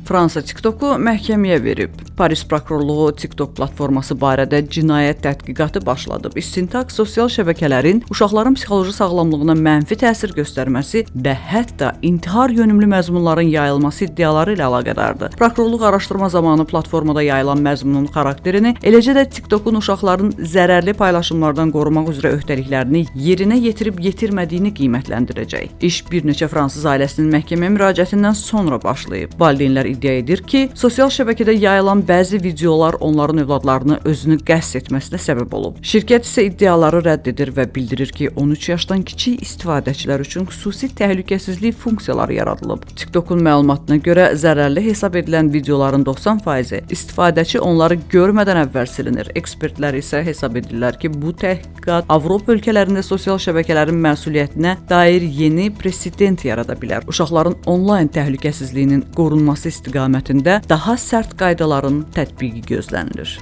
Fransa TikToku məhkəməyə verib. Paris prokurorluğu TikTok platforması barədə cinayət təhqiqatı başladıb. İstintaq sosial şəbəkələrin uşaqların psixoloji sağlamlığına mənfi təsir göstərməsi və hətta intihar yönümlü məzmunların yayılması iddiaları ilə əlaqədardır. Prokurorluq araşdırma zamanı platformada yayılan məzmunun xarakterini, eləcə də TikTokun uşaqların zərərli paylaşımlardan qorumaq üzrə öhdəliklərini yerinə yetirib yetirmədiyini qiymətləndirəcək. İş bir neçə fransız ailəsinin məhkəməyə müraciətindən sonra başlayıb. Valideynlər iddia edir ki, sosial şəbəkədə yayılan bəzi videolar onların övladlarını özünü qəsd etməsinə səbəb olub. Şirkət isə iddiaları rədd edir və bildirir ki, 13 yaşdan kiçik istifadəçilər üçün xüsusi təhlükəsizlik funksiyaları yaradılıb. TikTokun məlumatına görə zərərli hesab edilən videoların 90%-i istifadəçi onları görmədən əvvəl silinir. Ekspertlər isə hesab edirlər ki, bu təhqiqat Avropa ölkələrində sosial şəbəkələrin məsuliyyətinə dair yeni presedent yarada bilər. Uşaqların onlayn təhlükəsizliyinin qorunması istiqamətində daha sərt qaydaların tətbiqi gözlənilir.